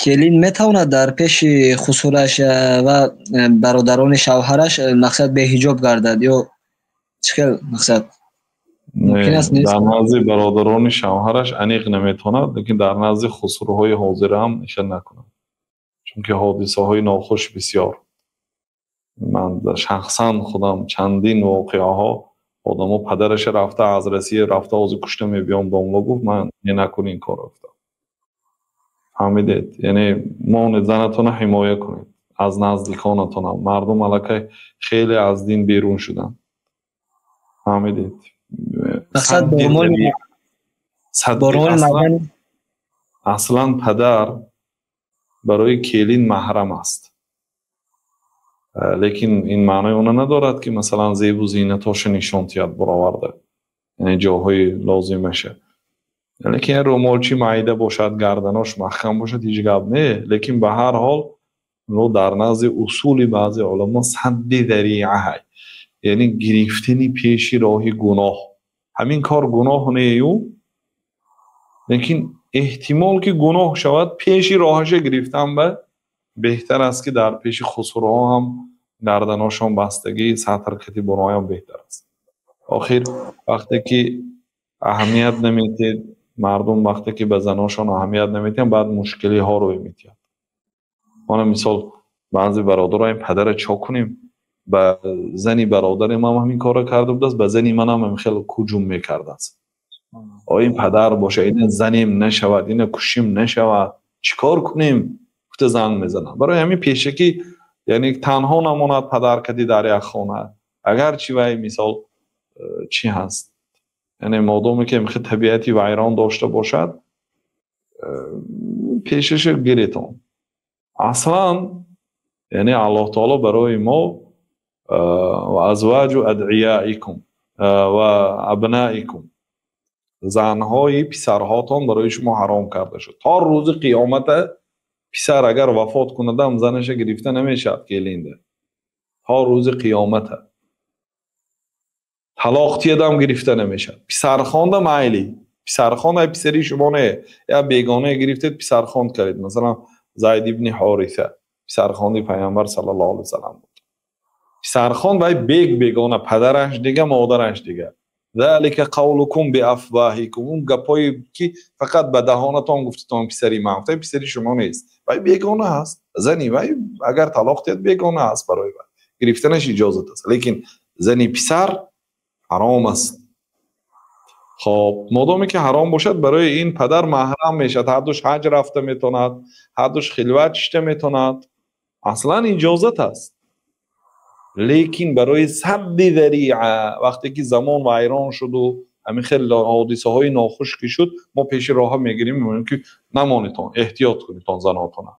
Келин метавонад дар пеши хусураш ва бародарони шавҳараш, мақсад, беҳиҷоб гардад ё чӣ хел, мақсад, мумкин аст, нест? Дар назди бародарони шавҳараш аниқ наметавонад, лекин дар назди хусурҳои ҳозира ҳам иша накунад, чунки ҳодисаҳои нохуш бисёр. Ман шахсан худам чандин воқеаҳо, одамо падараша рафта, аз Россия рафта, ҳозир кушта мебиём, домло гуфт, ман не, накун ин корро гуфтам. Фаҳмидед? Яъне монед, занатона ҳимоя кунед аз наздиконатонам. Мардум аллакай хеле аз дин берун шуданд, фаҳмидед? Мақсад, Аслан падар барои келин маҳрам аст, лекин ин маънои она надорад, ки масалан зебу зинатоша нишон тиҳад бароварда, яъне ҷоҳои лозимаша. Лекин рӯмолчи майда бошад, гарданош маҳкам бошад, ҳеҷ гап не. Лекин ба ҳар ҳол дар назди усули баъзе уламо садди зариа, яъне гирифтани пеши роҳи гуноҳ. Ҳамин кор гуноҳ нею, лекин эҳтимол ки гуноҳ шавад, пеши роҳаша гирифтан ба беҳтар аст, ки дар пеши хусурҳо ҳам гарданошон бастагӣ, сатр кати буроям беҳтар аст. Охир вақте ки аҳамият наметиҳед, мардум вақте ки ба заношон аҳамият наметиҳанд, баъд мушкилиҳо рӯй метиҳад. Мана мисол, баъзе бародаро: «Ин падара чо кунем? Ба зани бародари ман ҳамин корро карда будааст, ба зани манам ҳамин хел ҳуҷум мекардааст. О, ин падар боша, ина занем нашавад, ина кушим нашавад, чӣ кор кунем?» гуфта занг мезананд. Барои ҳамин пешакӣ, яъне танҳо намонад падар кади дар як хона. Агарчи вай мисол чӣ ҳаст, яъне модоме ки ҳамихел табиати вайрон дошта бошад, пешаша гиретон. Аслан, яъне Аллоҳ таоло барои мо أزواج أدعيائكم وأبنائكم, занҳои писарҳотон барои шумо ҳаром карда шуд. То рӯзи қиёмата писар агар вафот кунадам, занаша гирифта намешавад келинда то рӯзи қиёмата. Талоқ тиядам, гирифта намешавад. Писархонда майли, писархон ай писари шумо не, я бегонае гирифтед, писархонд кардед. Масалан, Зайд ибни Ҳориса писархонди Пайғамбар саллаллоҳу алайҳи васаллам буд. Писархон вай бег бегона, падараш дига, модараш дига. ذلك قولكم بأفواهكم, он гапое ки фақат ба даҳонатон гуфтитон, писари ман гуфта, писари шумо нест, вай бегона аст. Зани вай агар талоқ диҳад, бегона аст, барои вай гирифтанаш иҷозат аст, лекин зани писар ҳаром аст. Хоб, модоме ки ҳаром бошад, барои ин падар маҳрам мешавад, ҳардуш ҳаҷ рафта метавонад, ҳардуш хилват шишта метавонад, аслан иҷозат аст. Лекин барои садди зариа, вақте ки замон вайрон шуду ҳамин хел ҳодисаҳои нохуш ки шуд, мо пеши роҳа мегирем, мегӯем, ки намонитон, эҳтиёт кунитон занотона.